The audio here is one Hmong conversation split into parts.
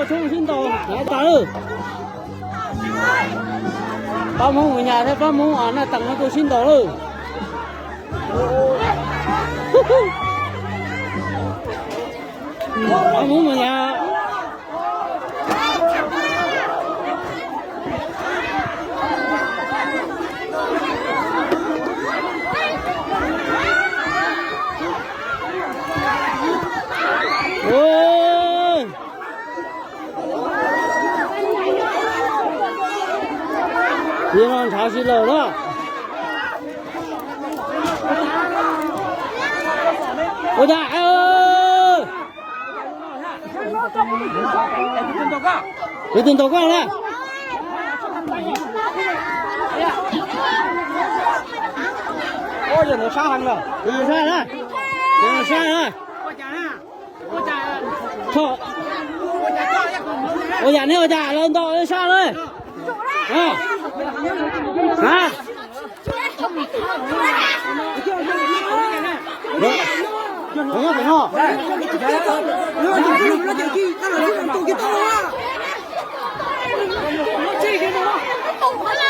Sib ntaus tas lawm. Pab Hmoob Mus Nyas thiab pab Hmoob Naj Teem no tuaj sib ntaus lawm. Pab Hmoob Mus Nyas. Li no ntshav sib laws na. Ua cas, leej twg ntaus koj na? Sab na, sab na. Ua yam nej ua cas lawv ntaus sab na?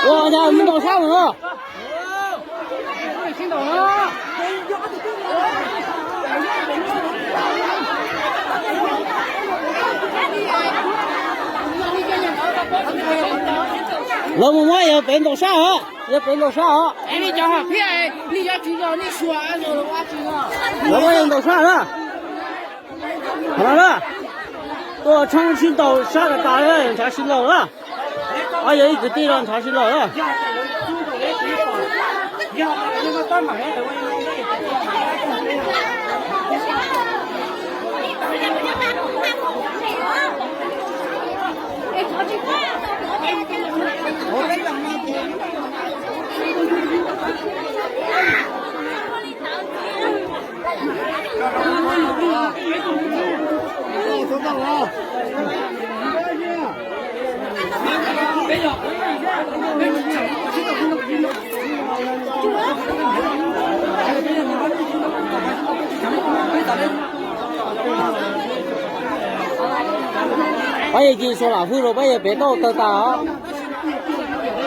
Ua cas mus ntaus sab lawm no? Lawv mus muab yawg pem ntaus sab os, yawg pem ntaus sab os. Lawv muab yawg ntaus sab na. Qhov no na, tuaj tshoob sib ntaus sab tas tas, ntshav sib laws na. Ob yawg ib kwv tij no ntshav sib laws na. Pab yawg cia li xua lam hwj rau pab yawg pem tau tawg tas os.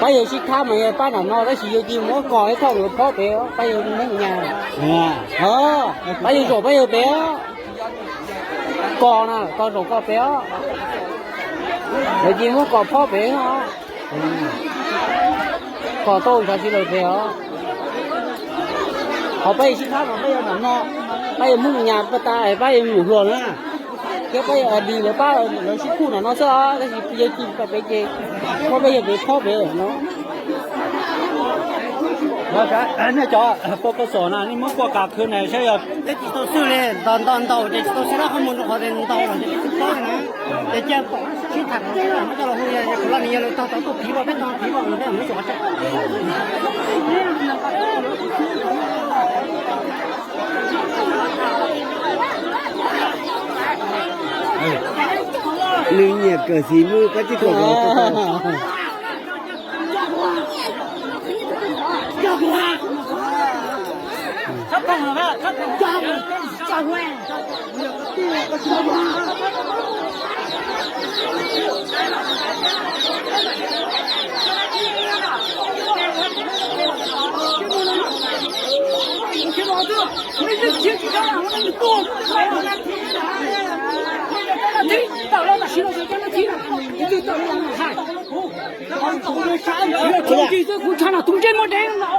Pab yawg sib thab mas yog pab nram no tab sis yawg cia li muab kos ib thoj nkawd phob pem, pab yawg Hmoob Nyas. Pab yawg zaum pab yawg pem os. Kos na, kos zaum kos pem os. Lawv cia li muab kos phob pem os. Kos tau ntshav sib laws pem os. Qhov pab yawg sib thab mas pab yawg nram no, pab yawg Hmoob Nyas pab tas, pab yawg Mus Hluas na. Thiab pab yawg Adi lawv pab lawv sib kuj nram no xwb os, tab sis yawg cia li pab pem ces, pab peb yawg pem phob pem no. Nej cov poj koj xom na, nej muab kua kav khwv na saib yog. Peb tsis tau xwb li, ntaus ntaus ntaus ces tsis tau xwb, lawv qhov mus rau qhov ces ntaus los ces peb tsis paub li na. Ces cia pom sib tham muab coj los hu, yog kuv los nws yog lawv tog tau tuaj phiv, peb tog phiv los peb mus xyuas. Lwm nyiam kawm xis mus koj tsis kawm. Tus ntses, kuv tshav no tus ntses muaj dev no.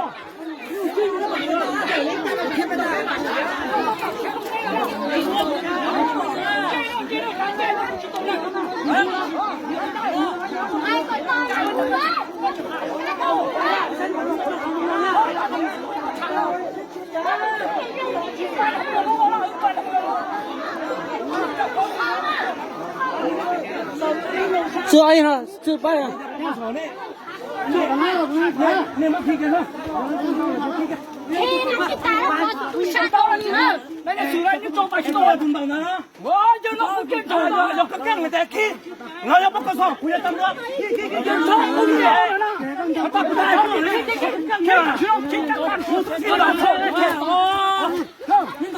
Tswv, tswv pab.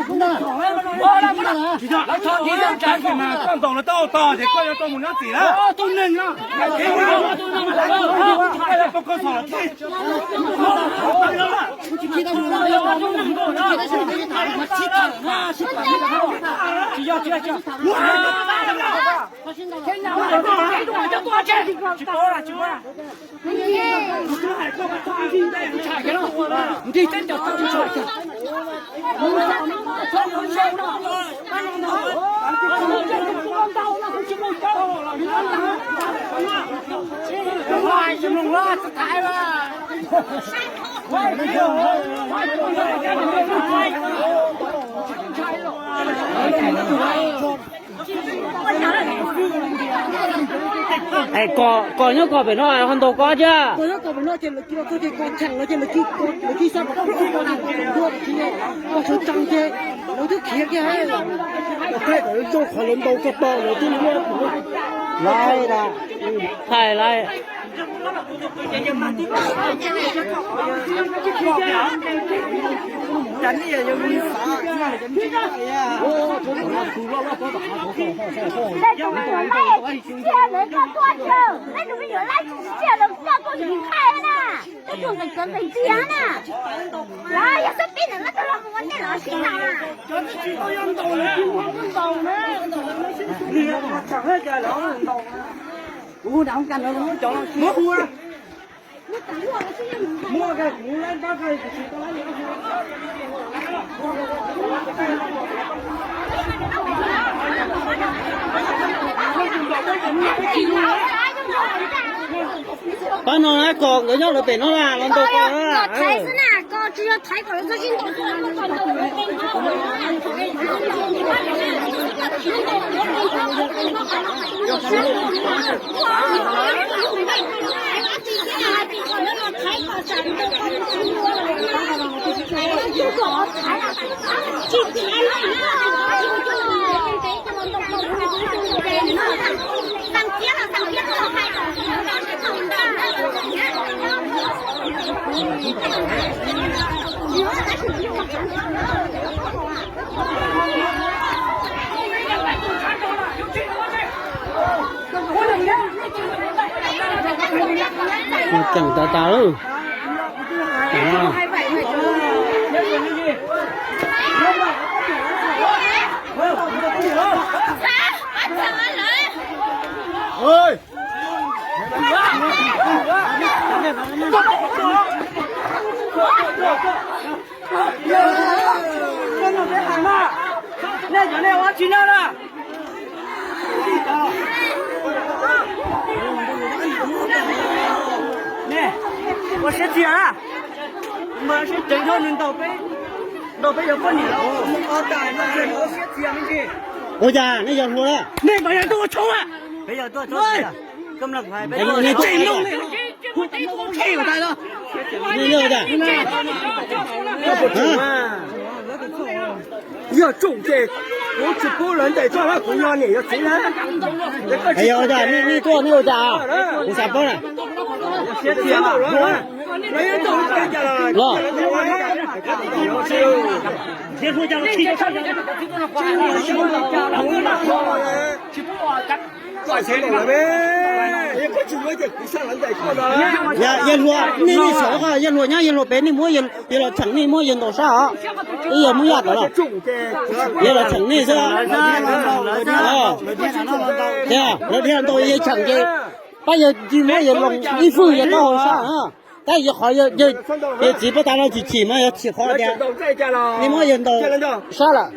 Koj ntaus lawv tau tog ces koj yuav tau mus nyob txim na. Koj nyob koj pem no ho ntaus koj thiab. Lawv twb khiav kiag, lawv thaij kom zoo qhov lawv ntaus tau, lawv twb, lawv thaij lawm. Tej tus me nyuam laib tsis tsim txiaj lawv koj tuaj tsis thaij na. Tej tus nqis cov nqis ntiag na. Yog xab pib ntawm no tau los ua ntej los sib ntaus na. Kuv hu nram hoos kas ntawd, muab cov no hu. Pab no na, kom nkawd nyob lawv pem no na, los ntaus koj na. Thaiv xwb na, koj tsis yog thaiv kom lawv txhob sib ntaus. Ceem tas tas lawm. Nej cov nej ua tsis noj na. Ua siab txias na, mas sib ceev nrho nws ntaus peb, ntaus peb cov poj niam. Ua cas nej yog hluas? Nej mas yog tuaj ua tshoob a. Peb yog tuaj tshoob. Yog tsoom ces kuv tsis pub lawv ntes koj na, kuv yog niam yog txiv na. Yog ua cas nej tuaj nej ua cas? Kuv xav paub na. Los. Yog hluas, nej nej xyov, yog hluas nyob yog hluas pem nej muab yawg los cheem, nej muab yawg ntaus sab os. Ib yog muab yaj tod los, yawg los cheem nej xwb. Lawv dhia ntaus yawg cheem ces pab yawg cia muab yawg loo ib fwj yawg taub hau sab. Tab yawg qhov yawg txiv pab tas no chim chim mas yog chim qhov tias nej muab yawg ntaus sab lawm.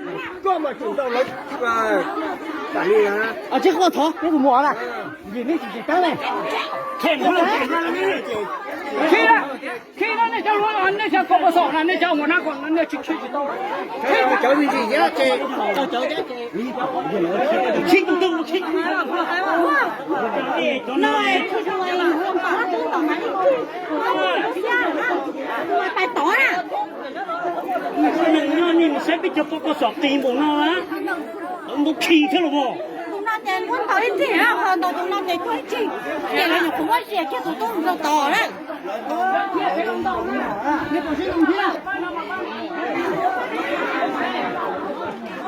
Tus no ces muab ntaus ib teg, ho ntaus tus no ces tuag ib teg, ces lawv nyuam qhuav muab zias kiag tus tub rau tod lawm.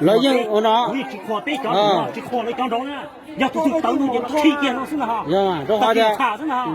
Lawv yeej ua no, kuv yeej tsis qhuas peb cov no, tsis qhuas lawv cov nraud na. Yog tus twg tawv no ces qhib kiag no xwb na ho. Rau qhov tias tham xwb na ho.